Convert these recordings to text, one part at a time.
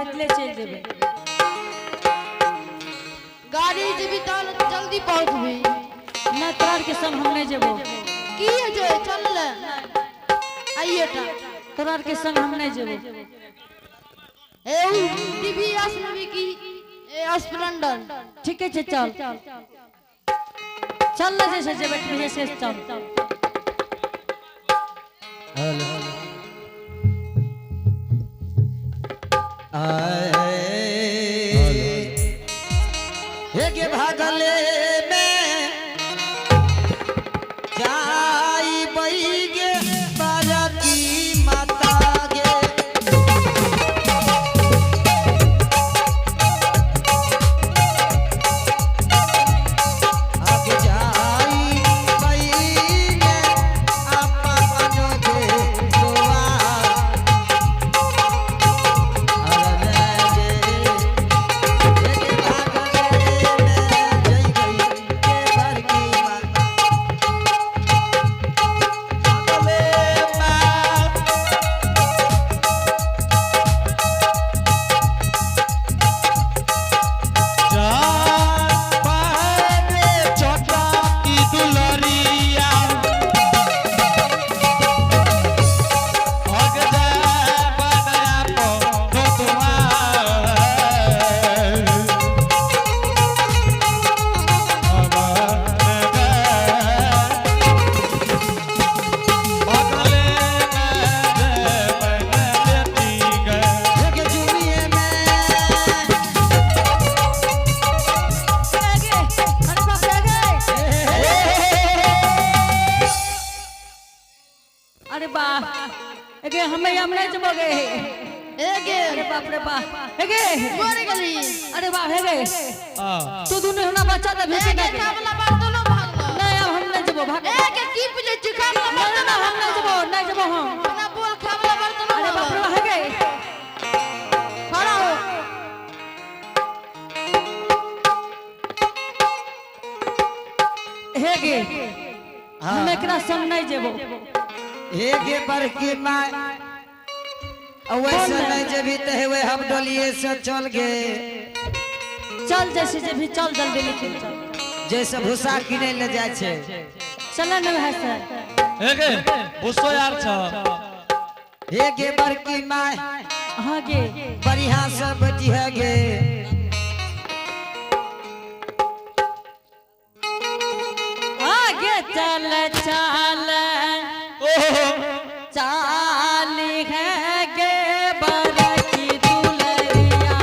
पैदले चलि जेबै। गाड़ी जेबी तहन जल्दी पहुँचबी। ना, तोरा आरके संग हम नहीं जेबो। की है जे, चल ले आइए टा। तोरा आरके संग हम नहीं जेबो। ए उ टीवीएस लेबी की ए स्प्लेंडर? ठीके छै, चल चल ना, जैसे जेबै टीवीएस से चल। हेलो। आए हे गे भागले में जाई बई गे बारकी माता गे। आगे जाई बई गे आपन गे दुआ। अरे बाप रे, गे। अरे वाह, एगे हमें हम नहीं जेबो गे। ए गे। अरे बाप रे बाप, एगे। मर गेली। अरे बाप हे गे, तू दुनू हमरा बच्चा दे ए भेजे गे, ना। खावला बर्तनो भागलो। नहीं, अब हम नहीं जेबो, भाग। ए गे, की पूछे छी, खावला ना ना बर्तनो? ना, हम नहीं जेबो, नहीं जेबो हम। ना बोल, खावला बर्तनो। अरे बाप रे बाप, हे गे। खड़ा हो। हे गे, हम एकरा संग नहीं जेबो। हे गे बड़की माय, वैसे नहीं जेबी ते हेवे हम डोलिए से चल गे। चल, जैसे जेबी चल, जल्दी लेकिन चल। जैसे भूसा किने ले जाइ छै। चल न है सर। हे गे, भूसो यार छ। हे गे बड़की माय। हाँ गे। बढ़िया से बेटी है गे। आगे चल चल चाल है गे बरकी दुलरिया,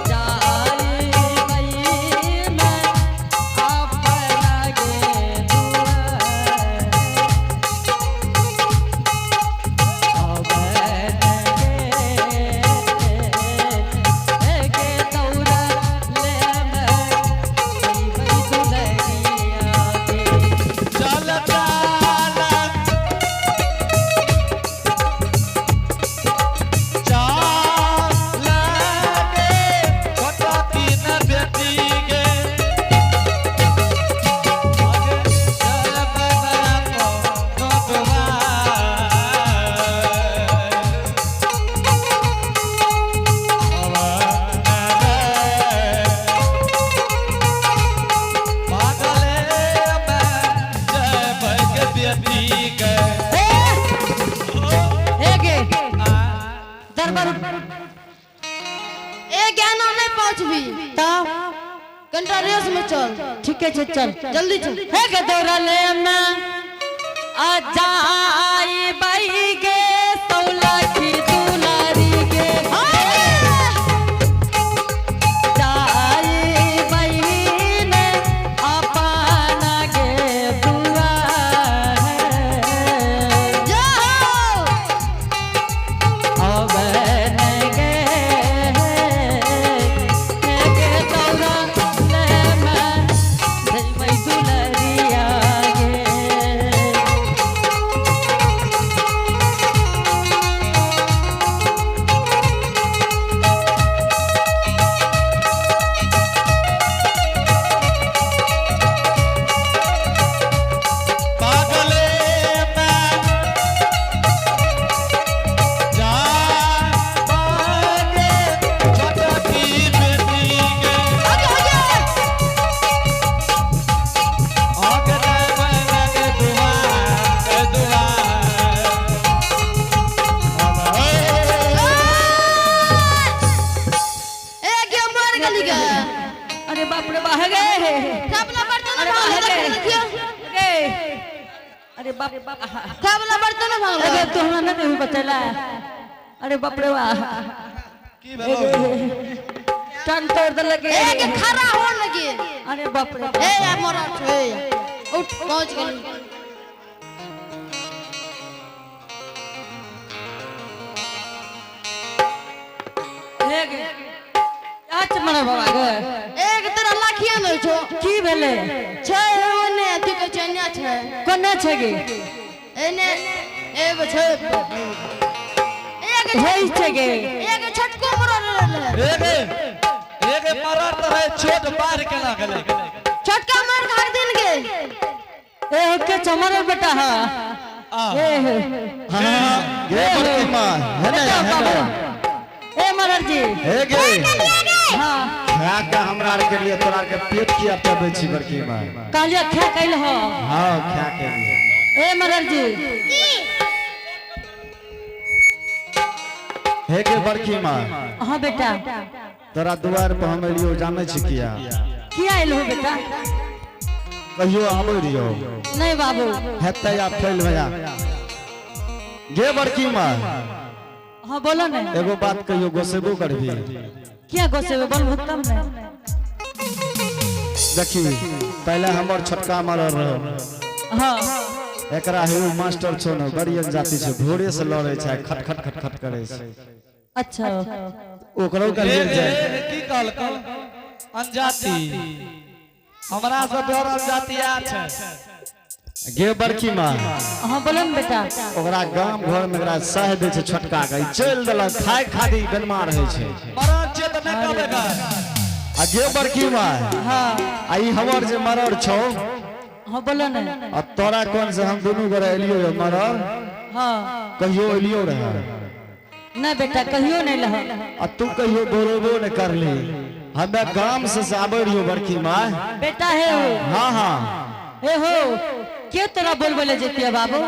जाई बई मैं अपना गे दुआर। अवन गे, गे दौड़ा ले मैं बई दुलरिया गे। चल चल चल गे छोटा तीन बेटी गे, आगे चल बना को हे गे, दरबार। ए ज्ञान नहीं पहुँचबी। ता कनिटा रेस में चल। ठीके छै, चल। जल्दी चल। हे गे, दौड़ले में आ जाई बई गे सौलखी दुलारी गे, जाई बई ने अपन गे दुआर। जाओ। अवन गे, गे दौड़ा ले मैं जइबै दुलरिया गे। अरे बाप रे बाह गे। खावला बर्तन अरे भांगलो, बाह गे। देखियो। गे। अरे बाप रे बाप। खावला बर्तन भांगलो। अरे तू हमरा नहीं देबी बचैला। अरे बाप रे बाह। की भेलो? टांग तोड़ देलक। ए के खड़ा हो लगे। अरे बाप रे। ए या मरा छे, उठ पहुंच गेली। हे गे। आज मरा बाबा गे। एक तोरा लाखिया नहीं छो। की भेलै? छै ओने अथी के छै, एने छै। कोना छै गे? एने एगो छै। एगो होइ छै गे। एगो छोटको मरल रहलै। रे गे, रे गे, मरल तऽ रहै छोट, बाढ़ केना गेलै? छोटका मर भाग दिन गे। ए हो के चमर बेटा हा। आ। ए हे। हाँ गे बड़की माँ, है ने बेटा है बाबू। ने। ए मरर जी। हे गे। हाँ। खा के हमरा आर के लिए तोरा आर के पेट किया पबै छी बड़की माँ? कहलियै खा कैल हो। हाँ, खा के लिए। ए मरर जी। हे गे बड़की माँ। हाँ बेटा। तोरा दुआर पर हम एलियो, जानै छी किया? किया एल हो बेटा? कहियो आबै रहियो? नहीं बाबू। हेतै आ फैल भैया। गे बड़की माँ। हाँ बोलो ने। एगो बात कहियो, गोसेबो करबी? किया गोसेबे, बोल भुक्तम ने। देखी, पहले हमर छोटका मरल रहो। हाँ। एकरा हे मास्टर छौ ने, बड़ी जाति छै, भोरे से लड़ै छै, खट खट खट खट करै छै। अच्छा। ओकरो के रे लेल रे जाय। की कहलकौ? अनजाति। हमरा से डर अनजाति आ छै। गे बड़की माँ। हाँ बोलो ने बेटा। ओकरा गाम घर में एकरा सह दै छै छोटका के, ई चलि देलक खाय खातिर, बेमार होइ छै। मरल छै तऽ नहि कहबै गे। आ गे बड़की माँ। हाँ। आ ई हमर जे मरर छौ। हाँ बोलो ने। आ तोरा कोन से हम दुनू गोरे एलियो रे मरर? हाँ। कहियो एलियो रहे? नहीं बेटा, कहियो नहीं लह। आ तू कहियो बोलबो नहीं करली। हमे गाम से आबै रहियो बड़की माँ। बेटा हे हो। हाँ हाँ। हे हो, के तोरा बोल बोले जेतिया बाबू?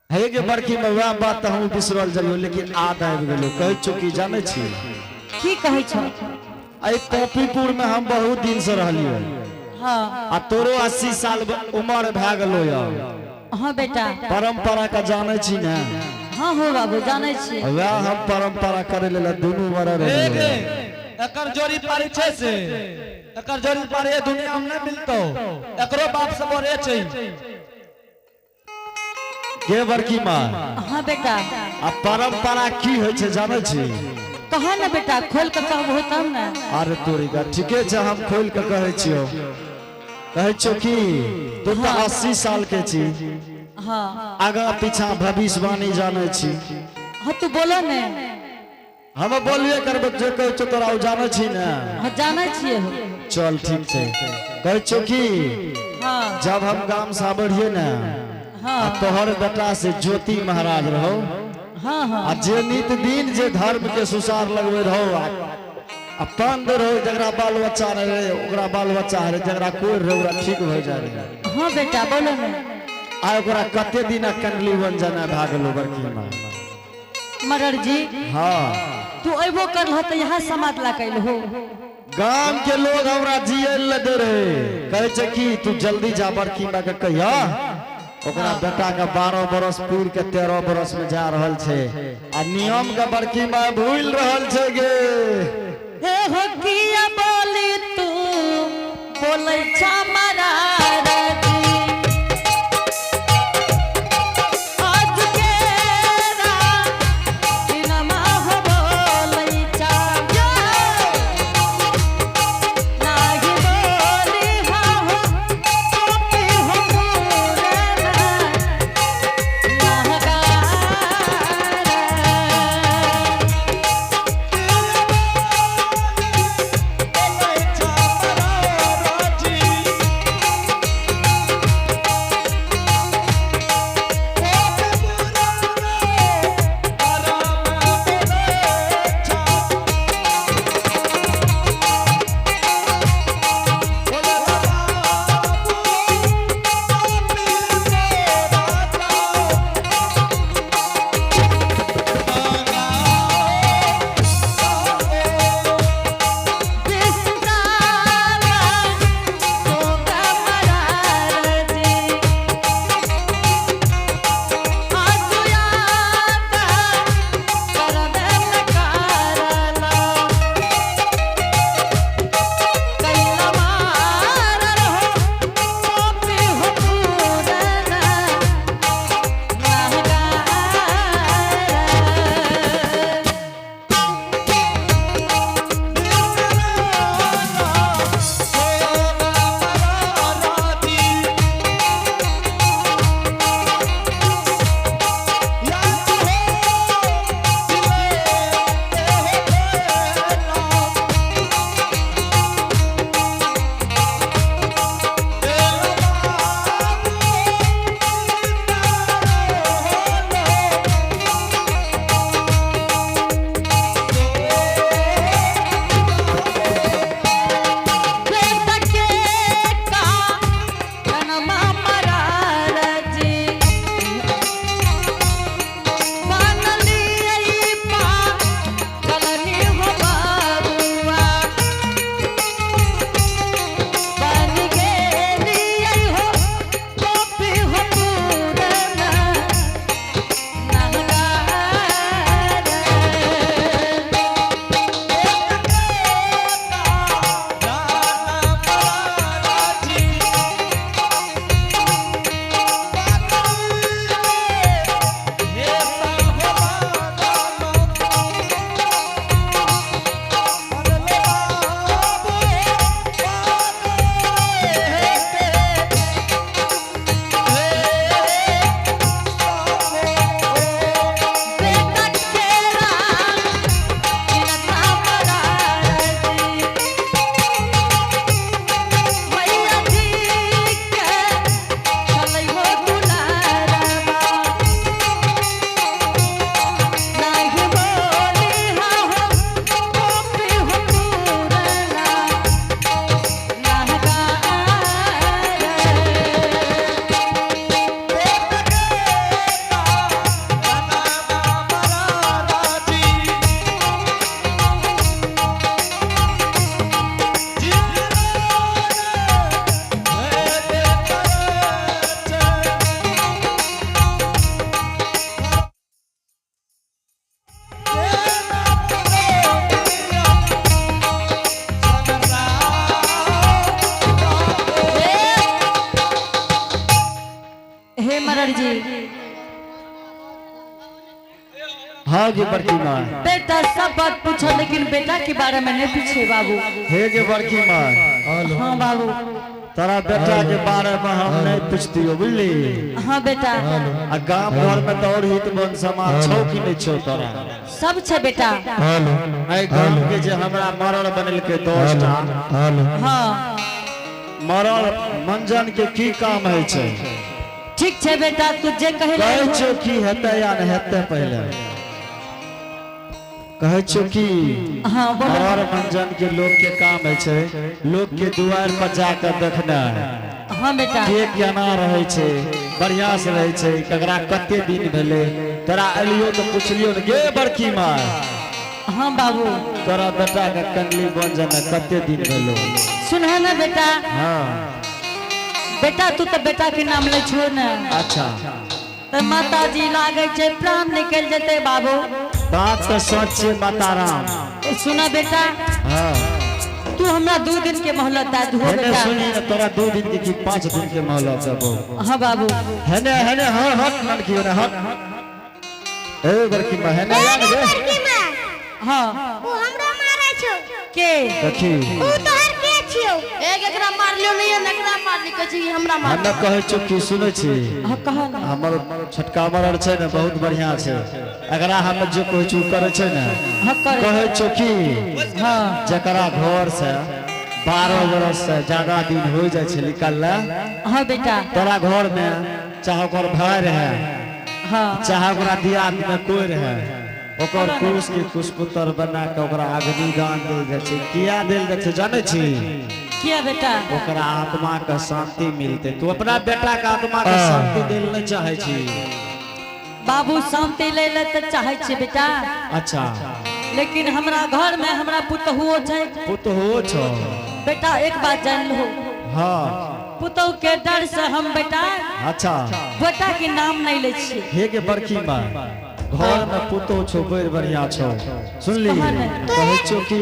हे गे बड़की माँ, वएह बात तऽ हम बिसरल जलियो, लेकिन याद आबि गेलो। कहै छौ की जानै छी? की कहै छौ? एहि कॉपीपुर में हम बहुत दिन से रहलियै। हाँ। आ तोरो 80 साल उम्र भए गेलो यऽ। हाँ बेटा। परंपरा के जानै छी ने? हाँ हो बाबू, जानै छी। वएह हम परंपरा करे लेल दुनू मरल रे गे, रहियै। एकर जोड़ी पारी छै से, एकर जोड़ी पारी एहि दुनिया में नहि मिलतौ। एकरो बाप से बड़े छै। गे बड़की माँ। हाँ बेटा। आ परंपरा की होइ छै जानै छी? कहा ना बेटा, खोल के कहबो तब ने। अरे तोरी का, ठीके छै, हम खोल के कहै छियौ। कहै छियौ की, तू तऽ 80 साल के छी। हाँ। आगा पीछा भविष्यवाणी जानै छी। हाँ तू बोलो ने। हम बोलबे करबै, जे कहै छियौ तोरा ओ जानै छी ने? हाँ जानै छियै हो। चल ठीक छै। कहै छियौ की, हाँ। जब हम गाम से आबै रहियै ने, हाँ। आ तोहर बेटा से ज्योति महाराज रहो। हाँ हाँ। आ जे नित दिन जे धर्म के सुसार लगबै रहो, आ पान दे रहो, जकरा बाल बच्चा नहि रहे ओकरा बाल बच्चा रहे, जकरा कोइ रहे ओकरा ठीक भऽ जाइ रहे। हाँ बेटा बोलो ने। आ ओकरा कते दिन कंडली बन जाना भए गेलो बड़की माँ। मरर जी। हाँ। तू अबो करलह तऽ यहाँ समाद ला कैल हो। गाम के लोग हमरा जियै लए दे रहे, कहै छै कि तू जल्दी जा बड़की माँ के कहिया, ओकरा बेटा के 12 बरस पूर के 13 बरस में जा रहल छै आ नियम के बड़की माँ भूल रहल छै गे। हे हो किया बोली तू बोलै छा मरार जी। आज के दिनमा हो बोलै छा। नाही बोली हो टोपी हो पूरना लहगार। बोलै छा मरर जी। हाँ गे बड़की माँ। बेटा सब बात पूछो लेकिन बेटा के बारे में नहीं पूछे बाबू। हे गे बड़की माँ। हाँ बाबू। तोरा बेटा के बारे में हम नहीं पूछतियो, बुझली? हाँ बेटा। आ गांव घर में तो और हित बन समाज छौ कि नहीं छौ तोरा? सब छे बेटा। एहि गांव के जे हमरा मरल बनेलकै 10 टा। हाँ। मरल मंजन के की काम है छै? ठीक छे बेटा, तू जे कहे कहै छौ की हेतै या नहि हेतै पहिले। कहै छौ की? हाँ, बोलो। मरल मंजन के लोग के काम है छै लोग के दुआर पर जाकर देखनाइ। हाँ बेटा। के केना रहै छै, बढ़िया से रहै छै, ककरा कते दिन भेलै। तोरा एलियो तऽ पुछलियो ने गे बड़की माँ। हाँ बाबू। तोरा बेटा के कंडली बन जाना कते दिन भेलो? सुनह ना बेटा। हाँ। बेटा तू तो बेटा के नाम ले छो ना। अच्छा। तो माता जी लागे छे प्राण निकल जते बाबू। बात तो सच छे माता राम। सुना बेटा। हाँ। तू हमरा 2 दिन के मोहलत दे दो हेने बेटा। सुनी ना, तोरा 2 दिन के की 5 दिन के मोहलत देबो। हाँ बाबू। हेने हेने हाँ हट मन की होने हट। ए बड़की माँ हेने आ गे। बड़की माँ। हाँ। उ हमरो मारै छौ। के? देखी। उ तोहर के छियौ? एक एकरा मारलियो नहीं है, एकरा मारली कहै छी हमरा मार। हमे कहै छौ की सुनै छी? हाँ, कह ना। हमर छोटका मरर छै ने बहुत बढ़िया छै। एकरा हम जे कहै छी उ करै छै ने। हाँ, करै। कहै छौ की? हाँ। जकरा घर से 12 बरस से ज्यादा दिन हो जाइ छै निकलला। हाँ बेटा। तोरा घर में चाहे ओकर भाई रहे, हाँ। चाहे ओकरा दियाद में कोई रहे, ओकर कुश के कुशपुत्र बना के ओकरा अग्निदान देल जाइ छै। किया देल जाइ छै जानै छी? किया बेटा? ओकरा आत्मा के शांति मिलते। तू अपना बेटा के आत्मा के शांति देल नहीं चाहे छी? बाबू शांति ले ले तो चाहे छी बेटा। अच्छा। लेकिन हमरा घर में हमरा पुतहुओ छै। पुतहुओ छौ? बेटा एक बात जान लो। हाँ। पुतहु के डर से हम बेटा। अच्छा। बेटा के नाम नहीं ले छी। हे के बड़की माँ, घर में पुतहु छौ बड़ बढ़िया छौ। सुनली? कहै छौ कि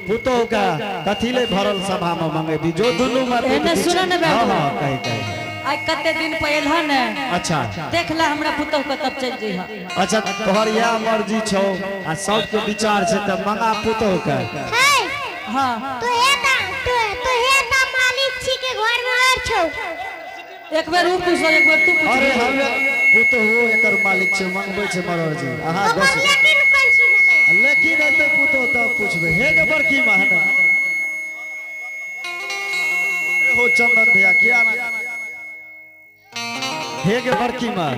पुतहु के कथी ले भरल सभा में मंगेबी जो दुनू में एने सुन ने बाबू। हाँ, हाँ, कही, कही। आइ कते दिन पर एलह ने। अच्छा। देख ला हमरा पुतहु के तब चल जइह। अच्छा तोहर इएह मर्जी छौ आ सबके विचार छै तऽ मंगा पुतहु के। हे। हाँ। तो हे ता, तो हे ता मालिक छी के घर में और छौ। एक बेर उ पूछो, एक बेर तू पूछ। अरे हमे पुतहु एकर मालिक छै, मंगबै छै मरर जी। अहाँ ओकर बस। लेकिन कोन छी भेलै? लेकिन एते पुतहु तब पूछबै। हे गे बड़की माँ, हे ने। हो चंदन भैया किया ना? हे गे बड़की माँ,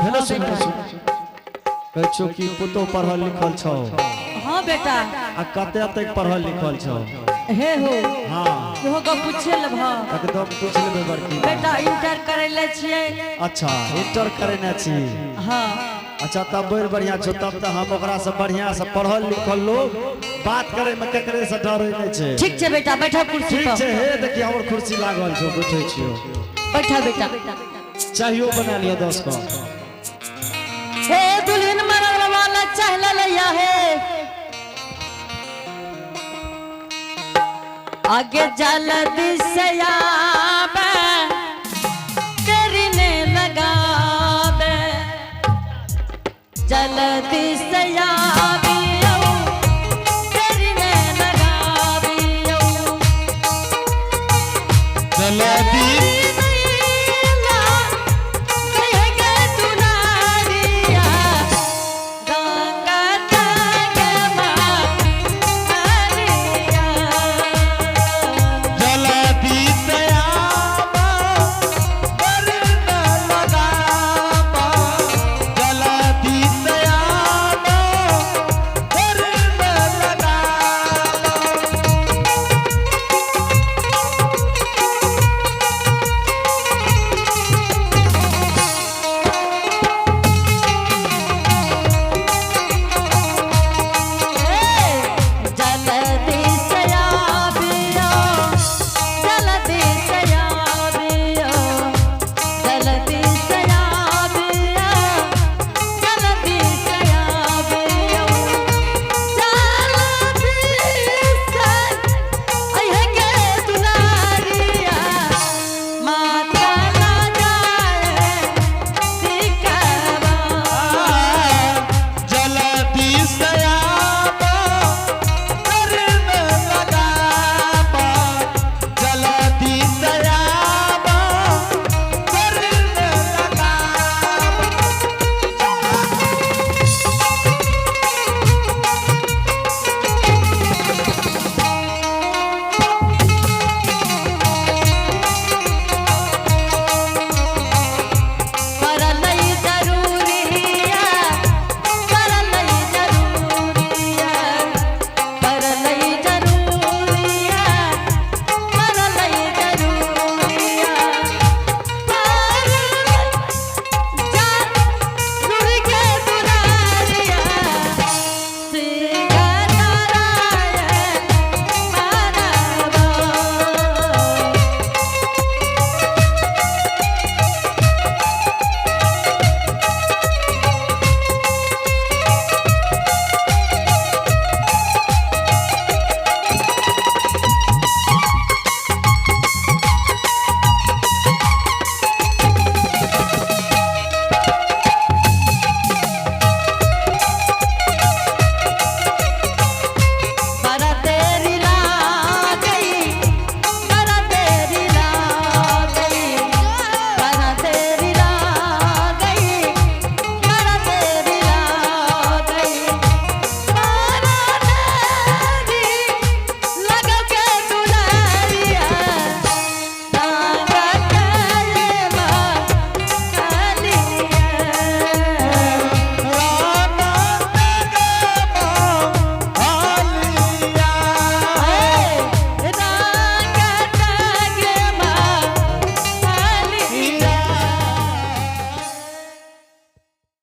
हे ने सुन, सुन। कहै छौ कि पुतहु पढ़ल लिखल छौ। हाँ बेटा। आ कते तक पढ़ल लिखल छौ? हे हो। हाँ। इहो गप पूछे लेबह। एकदम पूछ लेबै बड़की माँ। बेटा इंटर करै ले छियै। अच्छा इंटर करेने छी। हाँ। अच्छा तब बड़ बढ़िया छौ। तब तऽ हम ओकरा से बढ़िया से पढ़ल लिखल लोग बात करे में ककरे से डरे नहीं छै। ठीक छै बेटा, बैठा कुर्सी ठीक पर। छै, हे देखिए हमर कुर्सी लागल छौ, बैठै छियौ। बैठा बेटा। चाहियो बना लिअ 10 कप। हे दुल्हन मरल वाला चाह लैया हे। आगे जल्दी से आवे तेरी ने लगावे। जल्दी